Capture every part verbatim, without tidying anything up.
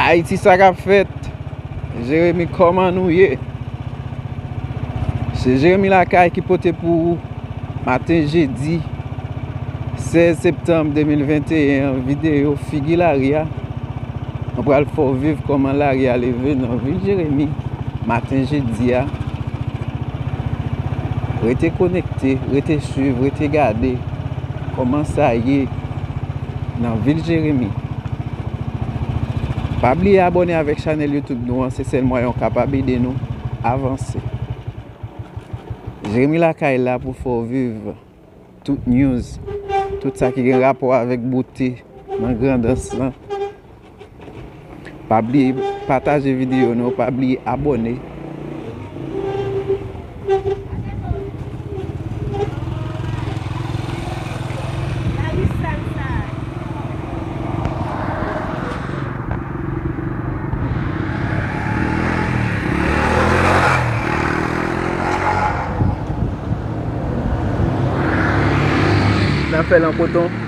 Ayiti, sa k ap fèt? Jeremi, kòman nou ye? Se Jeremi Lakay ki pote pou ou maten jedi sèz septanm de mil venteyen an, videyo figi lari a. Mwen pral fè w viv kòman lari a leve nan vil Jeremi maten jedi a. Rete konekte, rete swiv, rete gade kòman sa ye nan vil Jeremi. Pa bliye abòne avèk chanèl YouTube nou an, se sèl mwayen w kapab ede nou avanse. Jeremi Lakay la pou fè w viv tout news, tout sa ki gen rapò avèk bote nan Grandans lan. Pa bliye pataje videyo nou, pa bliye abòne. N ap fè l an koton.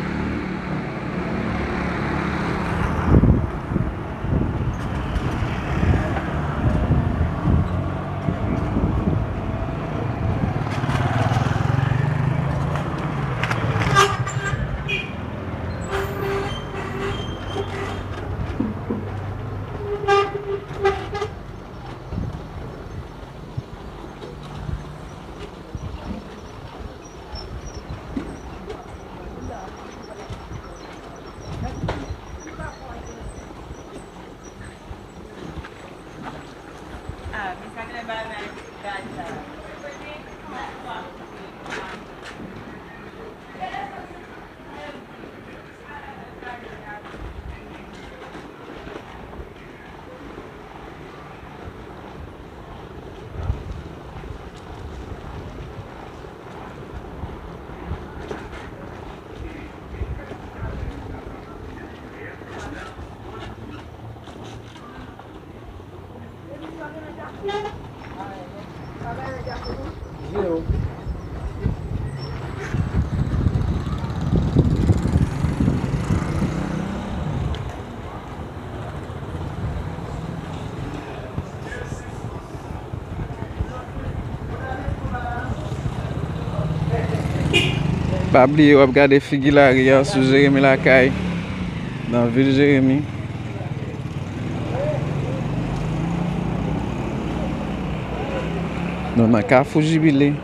Pa bliye w ap gade figi lari a sou Jeremi Lakay, nan vil Jeremi. Nou nan Kafou Jibile.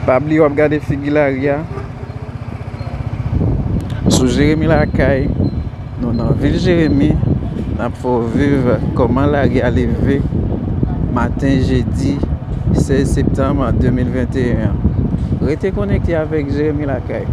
Pa bliye w ap gade figi lari a. Sou Jeremi Lakay, nou nan vil Jeremi, n ap fè w viv kòman lari a leve maten jedi sèz septanm de mil venteyen an. Rete konekte avèk Jeremi Lakay.